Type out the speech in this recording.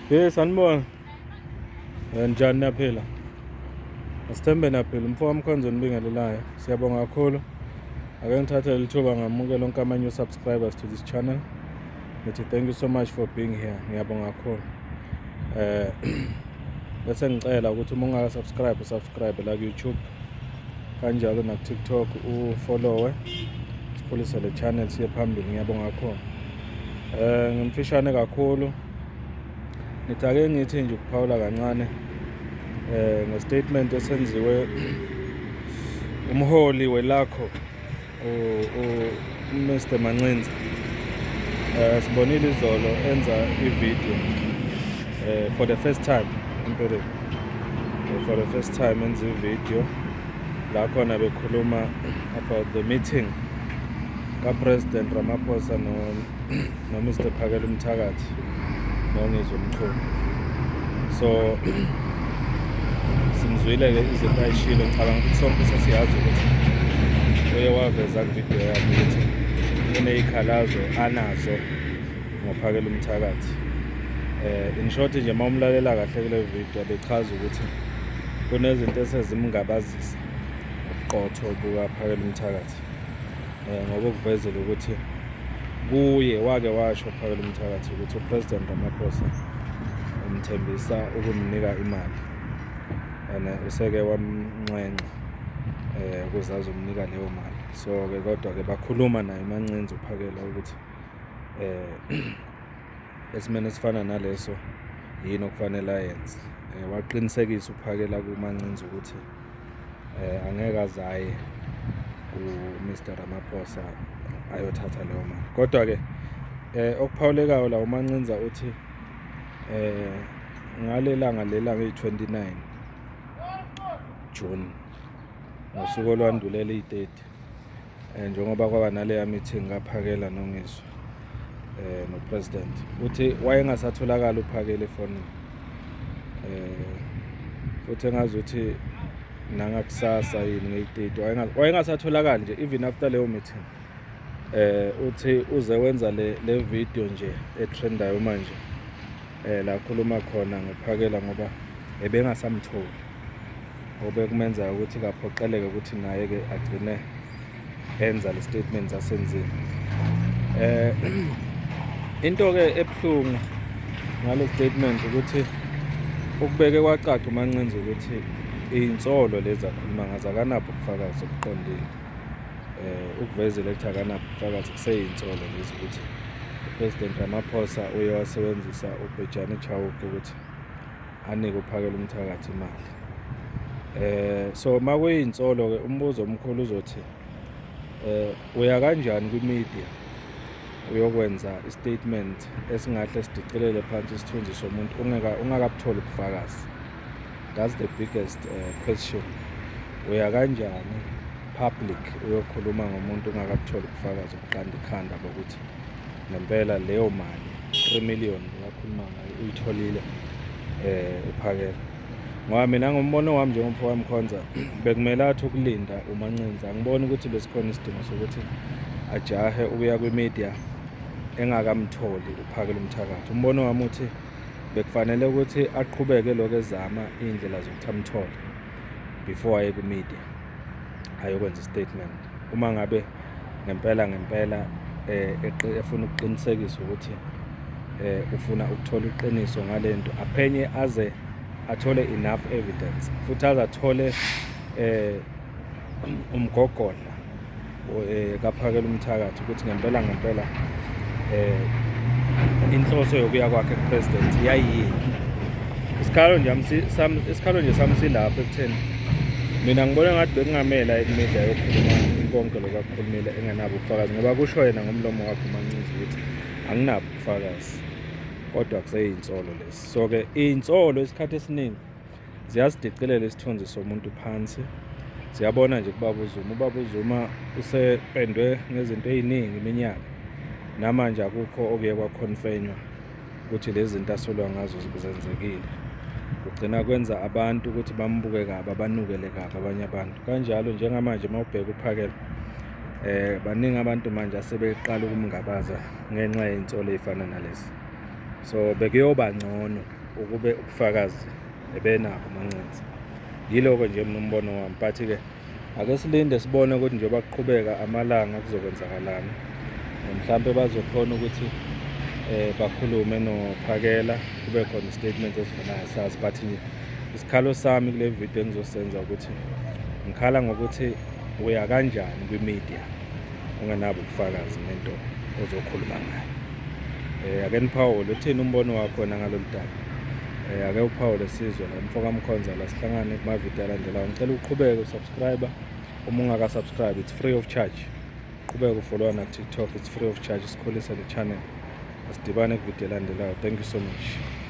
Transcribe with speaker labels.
Speaker 1: Hey sanibona. Njani naphila? Asithembe naphila umfo wamkhonzo nibingelelayo. Siyabonga kakhulu. Ake ngithathe leli thuba ngamukele onke ama new subscribers to this channel. Ngithi thank you so much for being here. Ngiyabonga kakhulu. Bese ngicela ukuthi uma ungaka subscribe usubscribe la ku YouTube kanjalo na ku TikTok ufollowe sikhulise le channel siye phambili. Ngiyabonga kakhulu. Ngimfishane kakhulu. Ngithi ake ngithi nje ukuphawula kancane ngestatement esenziwe umholi welakho u Mr Mancinza. Sibonile izolo enza i-video for the first time empeleni. For the first time enza i-video la khona bekhuluma about the meeting kaPresident Ramaphosa no Mr Phakela Umthakathi noNgizwe Mchunu. So simzwile ke izinto ayishilo, ngicabanga ukuthi sonke sesiyazi ukuthi uye waveza kuvidiyo yakhe ukuthi uneyikhalazo anazo ngoPhakela Umthakathi. In short nje uma umlalela kahle kule video abechaza ukuthi kunezinto esezimngabazisa ubuqotho bukaPhakela Umthakathi. Ngoba ukuvezela ukuthi kuye wake washo Phakela Umthakathi ukuthi uPresident Ramaphosa umthembisa ukumnika imali and useke wamnxenxa ukuze azomnika leyo mali. So ke kodwa ke bakhuluma naye uMancinza uPhakela ukuthi esimeni esifana naleso yini okufanele ayenze. Waqinisekisa uPhakela kuMancinza ukuthi angeke azaye ku Mr Ramaphosa ayothatha leyo mali. Kodwa ke okuphawulekayo la uMancinza uthi ngalelanga lelanga eyi-29 June ngosuku olwandulela iyi-30 njengoba kwaba naleya meeting kaPhakela noNgizwe noPresident, uthi wayengasatholakala uPhakela efonini futhi engazuthi nangakusasa yini ngeyi-30 wayengasatholakali nje even after leyo meeting. Uthi uze wenza le video nje etrendayo manje la khuluma khona ngoPhakela ngoba ebengasamtholi, obekumenza ukuthi kaphoqeleke ukuthi naye ke agcine enza le statement asenzile. Into ke ebuhlungu ngale statement ukuthi ukubeke kwacaca uMancinza ukuthi insolo lezi akhuluma ngazo akanabo ubufakazi obuqondile. Ukuvezela ukuthi akanabo ubufakazi kuseyinsolo lezi ukuthi uPresident Ramaphosa uye wasebenzisa uBhejane Chauke ukuthi anike uPhakela Umthakathi imali. So makuyinsolo ke umbuzo omkhulu uzothi uya kanjani kwi-media uyokwenza i-statement esingahle sidicilele phansi isithunzi somuntu ungakabutholi ubufakazi? That's the biggest question. Uya kanjani public uyokhuluma ngomuntu ungakabutholi ubufakazi obuqanda ikhanda bokuthi ngempela leyo mali 3 million akhuluma ngayo uyitholile uPhakela? Ngoba mina ngombono wami njengomfo wamkhonza bekumele athi ukulinda uMancinza. Angiboni ukuthi besikhona isidingo sokuthi ajahe ukuya kwi-media engakamtholi uPhakela Umthakathi. Umbono wami uthi bekufanele ukuthi aqhubeke lokho ezama iy'ndlela zokuthi amthole before aye kwi-media ayokwenza i-statement, uma ngabe ngempela ngempela efuna ukuqinisekisa ukuthi ufuna ukuthola iqiniso ngalento, aphenye aze athole enough evidence futhi aze athole umgogodla kaPhakela Umthakathi ukuthi ngempela ngempela inhloso yokuya kwakhe kupresident yayiyini. Isikhalo nje isikhalo nje sami silapho ekutheni mina ngibona ngathi bekungamele aye ku-media ayokhuluma konke lokhu akukhulumile engenabo ubufakazi, ngoba kusho yena ngomlomo wakhe uMancinza ukuthi anginabo ubufakazi kodwa kuseyinsolo lesi. So ke insolo isikhathi esiningi ziyasidicelela isithunzi somuntu phansi. Siyabona nje kubaba uZuma, ubaba uZuma usependwe ngezinto eziningi iminyaka, namanje akukho okuye kwaconfirmwa ukuthi lezi zinto asolwa ngazo zenzekile. Kugcina kwenza abantu ukuthi bambuke kabi, abanukele kabi abanye abantu. Kanjalo njengamanje uma ubheka uPhakela baningi abantu manje asebeqala ukumngabaza ngenxa yezinsolo ezifana nalezi. So bekuyoba ngcono Ukube ubufakazi ebenabo uMancinza. Yiloko nje mina umbono wami, but ke ake silinde sibone ukuthi njengoba kuqhubeka amalanga kuzokwenzakalani. Mhlampe bazokhona ukuthi bakhulume noPhakela, kube khona istatement esivelayo sazi. But nje isikhalo sami kule video engizosenza ukuthi ngikhala ngokuthi uya kanjani kwi-media ungenabo ubufakazi ngento ozokhuluma ngayo. Ake niphawule, uthini umbono wakho wena ngalolu daba? Ake uphawule sizwe la. Mfoka Mkhonza la, sihlangane kuma-video alandelayo. Ngicela uqhubeke usubscribe uma ungaka-subscribe, it's free of charge. Qhubeka ufollowa na TikTok, it's free of charge. Sikhulise le channel. Asidibane kuvidiyo elandelayo. Thank you so much.